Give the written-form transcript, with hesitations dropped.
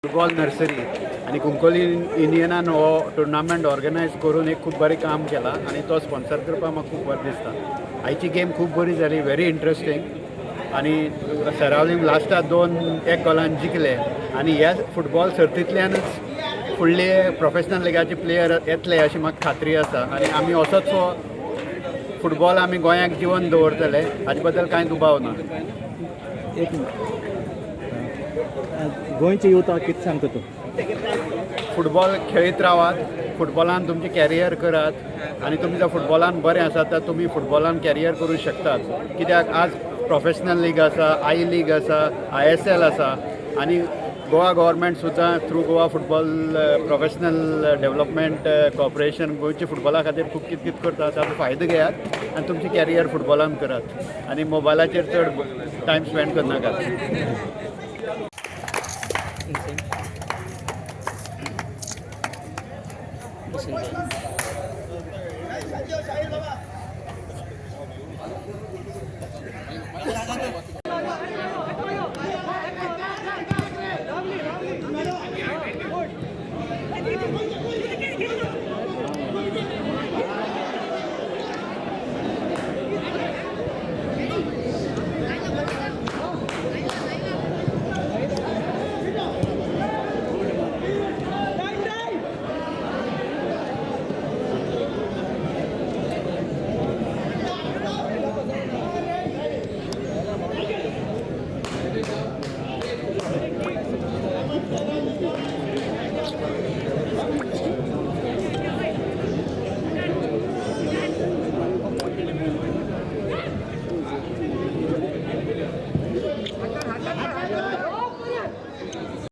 Football nursery आनी कुंकळ्ळी युनियनान हो tournament organise करून एक खूब बरें काम केलां आनी तो स्पॉन्सर करपाक म्हाका खूब बरें दिसता. आयची गेम खूब बरी जाली, व्हेरी इंट्रस्टींग आनी सरावलीम लास्टाक 2-1 गोलान जिखले आनी ह्या फुटबॉल सर्तींतल्यानच फुडले प्रोफेशनल लिगाचे प्लेयर येतले अशी म्हाका खात्री आसा आनी आमी असोच हो फुटबॉल आमी गोंयाक जिवन दवरतले हाजे बद्दल कांय दुबाव ना. एक मिनिट. गोंयच्या युथाक कितें सांगता तूं? फुटबॉल खेळीत रावात, फुटबॉलान तुमचें कॅरियर करात आनी तुमी जर फुटबॉलान बरें आसा तर तुमी फुटबॉलान कॅरियर करूं शकतात, कित्याक आज प्रोफेशनल लीग आसा, I league आसा, ISL आसा आनी गोवा गव्हर्मेंट सुद्दां through Goa football professional development corporation गोंयच्या फुटबॉला खातीर खूब कितें कितें करता. ताचो फायदो घेयात आनी तुमचें कॅरियर फुटबॉलान करात आनी मोबायलाचेर चड टायम स्पेंड करनाकात.